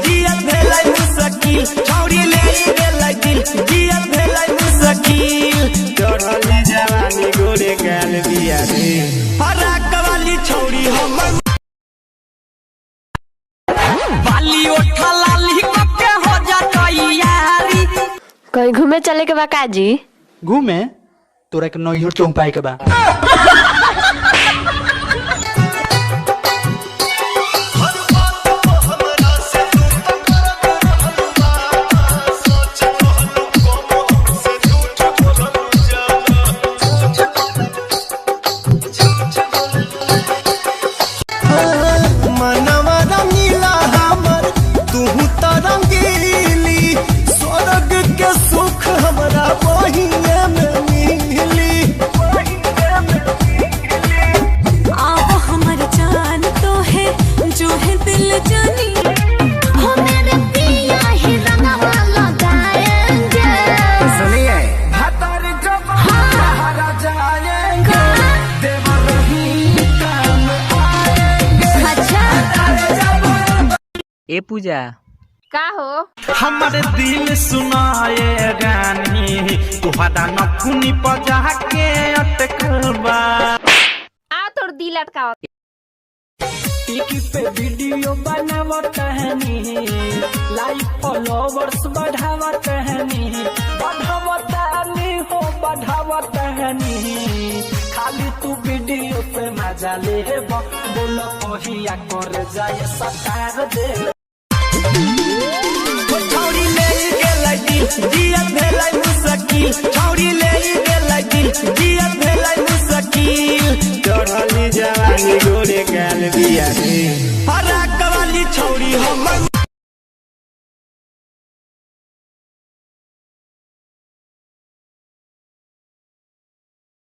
जियल भेलै मुश्किल। छौरी ले गेलै दिल, जियल भेलै मुश्किल। चढ़ली जवानी गोरे गाल बिया रे, फराक वाली छौरी हमर बाली ओठा लाली कके हो जातई यारी। कहीं घूमे चले के बा काजी? घूमे तोरा के नैहर चौपाई के बा। मनवा रंगीला हमर तुहू त रंगीली, स्वर्ग के सुख हमरा बहिए में मिली। आओ हमर जान तो है जो है दिल जानी। हो मेरे पिया ही रंगवा लगाएंगे। सुनिए अच्छा ए पूजा का हो? हमर दिल सुनाए रानी, तुहरा नथुनी बजा के अटकल बा। आ तोर दिल अटकाव। टीवी पे वीडियो बनावत हनी, लाइक फॉलोवर्स बढ़ावत हनी, बढ़ावत हनी हो बढ़ावत हनी। खाली तू वीडियो पे मजा ले बोल कहिया कर जाए सकार दे। छौरी ले गेलै दिल, जियल भेलै मुश्किल। छौरी ले गेलै दिल, जियल भेलै मुश्किल। चढ़ली जवानी गोरे गाल बिया रे, फराक वाली छौरी हमर।